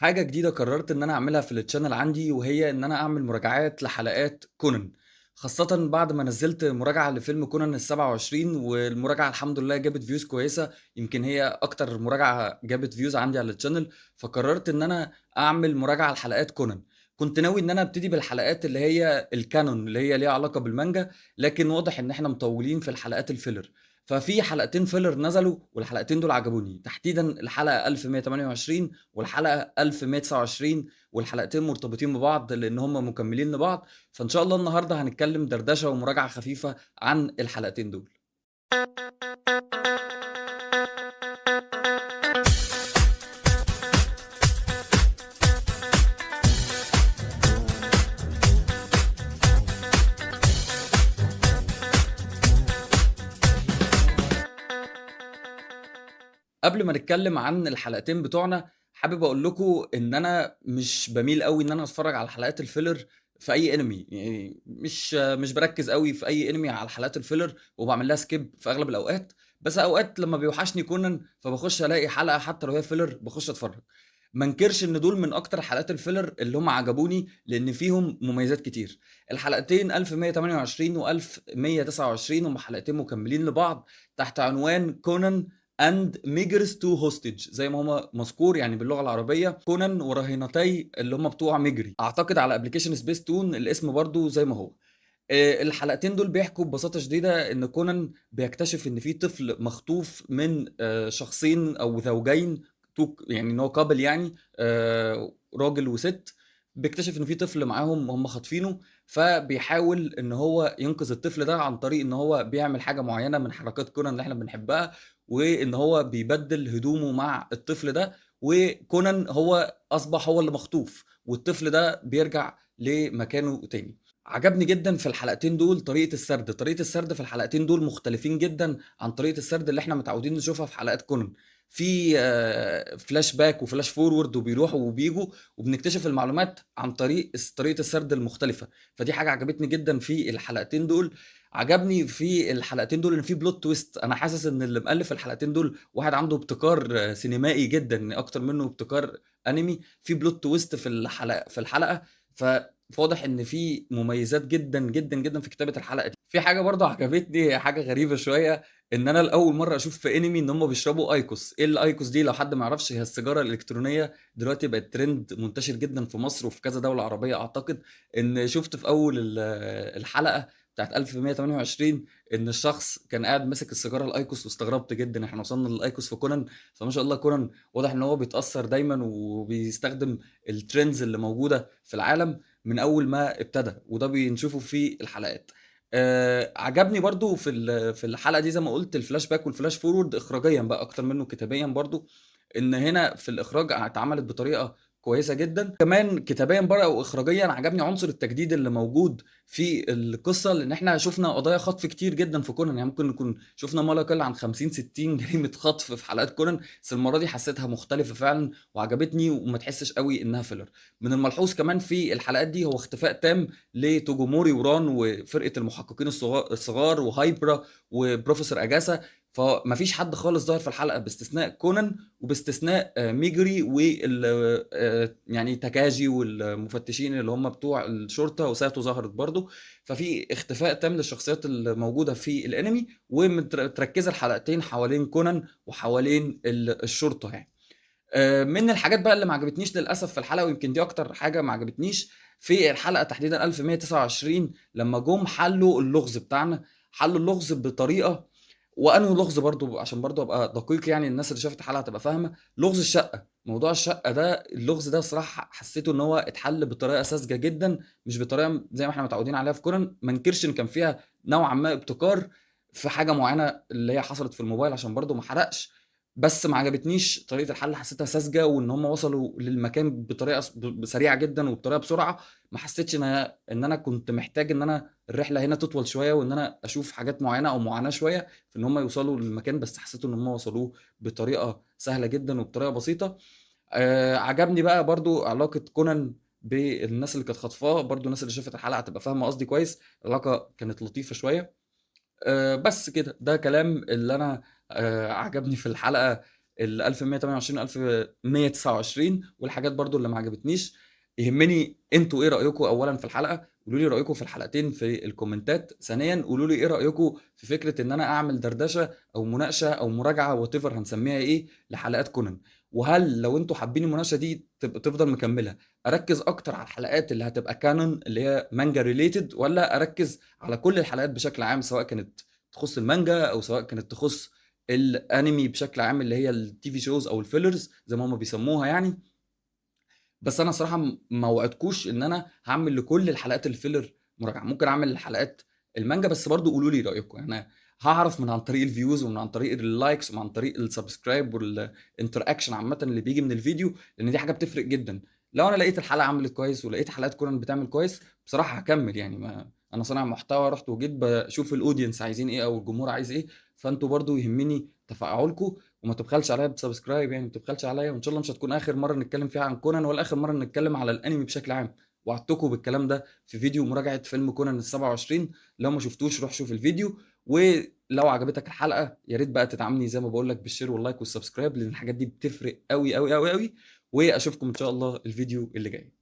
حاجة جديدة قررت إن أنا أعملها في ال channel عندي، وهي إن أنا أعمل مراجعات لحلقات كونان، خاصة بعد ما نزلت مراجعة لفيلم كونان 27، والمراجعة الحمد لله جابت views كويسة، يمكن هي أكتر مراجعة جابت views عندي على ال channel. فقررت إن أنا أعمل مراجعة لحلقات كونان. كنت ناوي إن أنا أبتدي بالحلقات اللي هي ال canon اللي هي ليها علاقة بالمانجا، لكن واضح إن إحنا مطولين في الحلقات ال filler. ففي حلقتين filler نزلوا والحلقتين دول عجبوني، تحديدا الحلقة 1128 والحلقة 1129، والحلقتين مرتبطين ببعض لأن هم مكملين لبعض. فإن شاء الله النهاردة هنتكلم دردشة ومراجعة خفيفة عن الحلقتين دول. قبل ما نتكلم عن الحلقتين بتوعنا، حابب اقول لكم ان انا مش بميل قوي ان انا اتفرج على حلقات ال filler في اي انمي، يعني مش بركز قوي في اي انمي على حلقات ال filler وبعمل لها skip في اغلب الاوقات. بس اوقات لما بيوحشني كونان فبخش الاقي حلقة حتى لو هي filler بخش اتفرج. ما انكرش ان دول من اكتر حلقات ال filler اللي هم عجبوني لان فيهم مميزات كتير. الحلقتين 1128 و 1129 هم حلقتين مكملين لبعض تحت عنوان كونان and Migurie's two hostages، زي ما هما مذكور يعني باللغة العربية كونان ورهينتي اللي هما بتوع ميجري. اعتقد على application سبيس تون الاسم برضو زي ما هو. الحلقتين دول بيحكوا ببساطة شديدة ان كونان بيكتشف ان في طفل مخطوف من شخصين او زوجين، يعني ان هو couple، يعني راجل وست. بيكتشف ان في طفل معاهم هم خاطفينه، فبيحاول ان هو ينقذ الطفل ده عن طريق ان هو بيعمل حاجة معينة من حركات كونان اللي احنا بنحبها، وان هو بيبدل هدومه مع الطفل ده، وكونان هو اصبح هو اللي مخطوف والطفل ده بيرجع لمكانه تاني. عجبني جدا في الحلقتين دول طريقة السرد. طريقة السرد في الحلقتين دول مختلفين جدا عن طريقة السرد اللي احنا متعودين نشوفها في حلقات كونان. في flashback و flash forward وبيروحوا وبيجوا، وبنكتشف المعلومات عن طريق طريقة السرد المختلفة. فدي حاجة عجبتني جدا في الحلقتين دول. عجبني في الحلقتين دول ان في plot twist. انا حاسس ان اللي مؤلف الحلقتين دول واحد عنده ابتكار سينمائي جدا اكتر منه ابتكار انمي. في plot twist في الحلقة، فواضح ان في مميزات جدا جدا جدا في كتابة الحلقة دي. في حاجة برضه عجبتني، حاجة غريبة شوية، ان انا لاول مرة اشوف في انمي ان هم بيشربوا ايكوس. ايه الايكوس دي؟ لو حد ما يعرفش، هي السيجارة الالكترونية، دلوقتي بقت ترند منتشر جدا في مصر وفي كذا دولة عربية. اعتقد ان شفت في اول الحلقة بتاعت 1128 ان الشخص كان قاعد ماسك السيجارة الايكوس، واستغربت جدا احنا وصلنا للايكوس في كونان. فما شاء الله كونان واضح ان هو بيتاثر دايما وبيستخدم ال trends اللي موجودة في العالم من اول ما ابتدى، وده بنشوفه في الحلقات. عجبني برضو في الحلقة دي زي ما قلت ال flashback وال flash forward اخراجيا بقى اكتر منه كتابيا، برضو ان هنا في الاخراج اتعملت بطريقة كويسة جدا. كمان كتابيا بقى واخراجيا عجبني عنصر التجديد اللي موجود في القصة، لان احنا شفنا قضايا خطف كتير جدا في كونان، يعني ممكن نكون شفنا ما لا يقل عن 50-60 جريمة خطف في حلقات كونان، بس المرة دي حسيتها مختلفة فعلا وعجبتني، وما تحسش قوي انها filler. من الملحوظ كمان في الحلقات دي هو اختفاء تام لتوجوموري وران وفرقه المحققين الصغار وهايبرا وبروفيسور اجاسا، فمفيش حد خالص ظاهر في الحلقة باستثناء كونان وباستثناء ميجري وال يعني تاكاجي والمفتشين اللي هم بتوع الشرطة، وساتو ظهرت برضو. ففي اختفاء تام للشخصيات الموجودة في الانمي، ومتركزه الحلقتين حوالين كونان وحوالين الشرطة يعني. من الحاجات بقى اللي ما عجبتنيش للاسف في الحلقة، ويمكن دي اكتر حاجة ما عجبتنيش في الحلقة تحديدا 1129، لما جم حلوا اللغز بتاعنا، حلوا اللغز بطريقة، وانه لغز برضو عشان برضو ابقى دقيق، يعني الناس اللي شافت الحلقة هتبقى فاهمه لغز الشقة. موضوع الشقة ده، اللغز ده صراحة حسيته ان هو اتحل بطريقة ساذجة جدا، مش بطريقة زي ما احنا متعودين عليها في كونان. ما انكرش ان كان فيها نوعا ما ابتكار في حاجة معينة اللي هي حصلت في الموبايل عشان برضو ما حرقش، بس ما عجبتنيش طريقه الحل، حسيتها ساذجة، وان هم وصلوا للمكان بطريقة سريعة جدا وبطريقة بسرعة. ما حسيتش ان انا كنت محتاج ان انا الرحلة هنا تطول شوية، وان انا اشوف حاجات معينة او معاناة شوية في ان هم يوصلوا للمكان، بس حسيت ان هم وصلوه بطريقة سهلة جدا وبطريقة بسيطة. عجبني بقى برضو علاقة كونان بالناس اللي كانت خاطفاه، برضو الناس اللي شافت الحلقة هتبقى فاهمه قصدي كويس، العلاقة كانت لطيفة شوية. بس كده، ده كلام اللي انا عجبني في الحلقة ال 1128 1129 والحاجات برضو اللي ما عجبتنيش. يهمني انتوا ايه رايكم اولا في الحلقة، قولوا لي رايكم في الحلقتين في الكومنتات. ثانيا قولوا لي ايه رايكم في فكرة ان انا اعمل دردشة او مناقشة او مراجعه whatever هنسميها ايه لحلقات كونان، وهل لو انتوا حابين المناقشة دي تبقى تفضل مكملة اركز اكتر على الحلقات اللي هتبقى canon اللي هي manga related، ولا اركز على كل الحلقات بشكل عام سواء كانت تخص المانجا او سواء كانت تخص الانمي بشكل عام اللي هي ال TV shows او ال fillers زي ما هم بيسموها يعني. بس انا صراحة ما وعدتكوش ان انا هعمل لكل الحلقات ال filler مراجعه، ممكن اعمل الحلقات المانجا، بس برضو قولوا لي رايكم. انا هعرف من عن طريق ال views ومن عن طريق ال likes ومن عن طريق ال subscribe وال interaction عامة اللي بيجي من الفيديو، لان دي حاجة بتفرق جدا. لو انا لقيت الحلقة عملت كويس ولقيت حلقات كونان بتعمل كويس بصراحة هكمل يعني، ما انا صانع محتوى رحت وجيت بشوف ال audience عايزين ايه او الجمهور عايز ايه، فانتوا برضو يهمني تفاعلكم، وما تبخلش عليا ب subscribe يعني، ما تبخلش عليا، وان شاء الله مش هتكون اخر مرة نتكلم فيها عن كونان ولا اخر مرة نتكلم على الانمي بشكل عام. وعدتكم بالكلام ده في فيديو مراجعه فيلم كونان ال 27، لو ما شفتوش روح شوف الفيديو. ولو عجبتك الحلقة يا ريت بقى تدعمني زي ما بقول لك بال share وال like وال subscribe، لان الحاجات دي بتفرق قوي قوي قوي قوي. واشوفكم ان شاء الله الفيديو اللي جاي.